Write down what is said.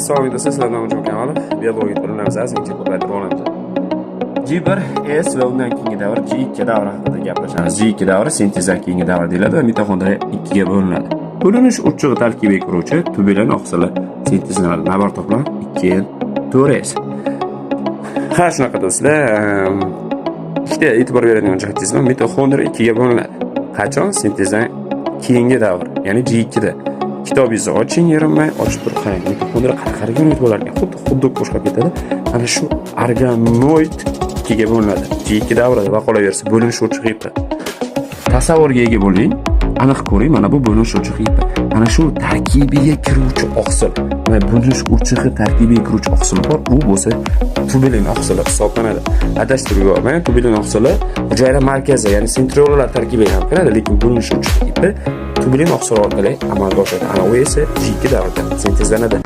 Assalomu alaykum do'stlar, sizlar bilan Umidjon Kamalov. Biologiya bilimlarimizni ozgincha ko'paytirib olamiz. G1, S va undan keyingi davr G2 davri haqida gaplashamiz. G2 davri sintezdan keyingi davr deyiladi va mitoxondriya ikkiga bo'linadi. Bo'linish urchig'i tarkibiga kiruvchi tubulin oqsili sintezlanadi. Navbat to'plam 2N 4S. Ha, shunaqa do'stlar, ikkita e'tibor beradigan jihatingiz bor. Mitoxondriya ikkiga bo'linadi. Qachon? Sintezdan keyingi davr, ya'ni G2 da. Kitobingizni oching, erinmay ochib turib qarang. Mitoxondriya qanaqa organoid bo'lar ekan? Xuddi xuddi o'xshab ketadi. Ana shu organoid ikkiga bo'linadi. G2 davrida va qolaversa bo'linish urchig'i ipi. Tasavvurga ega bo'ling, aniq ko'ring, mana bu bo'linish urchig'i ipi. Ana shu tarkibiga kiruvchi oqsil. Mana bo'linish urchig'i tarkibiga kiruvchi oqsil bor, u bo'lsa tubulin oqsili hisoblanadi. Adashtirib yubormang, tubulin oqsili hujayra markazi, ya'ni sentriolalar tarkibiga ham kiradi, lekin bo'linish urchig'i ipi tubulin oqsili orqali amalga oshadi. Ana u esa G2 davrida sintezlanadi.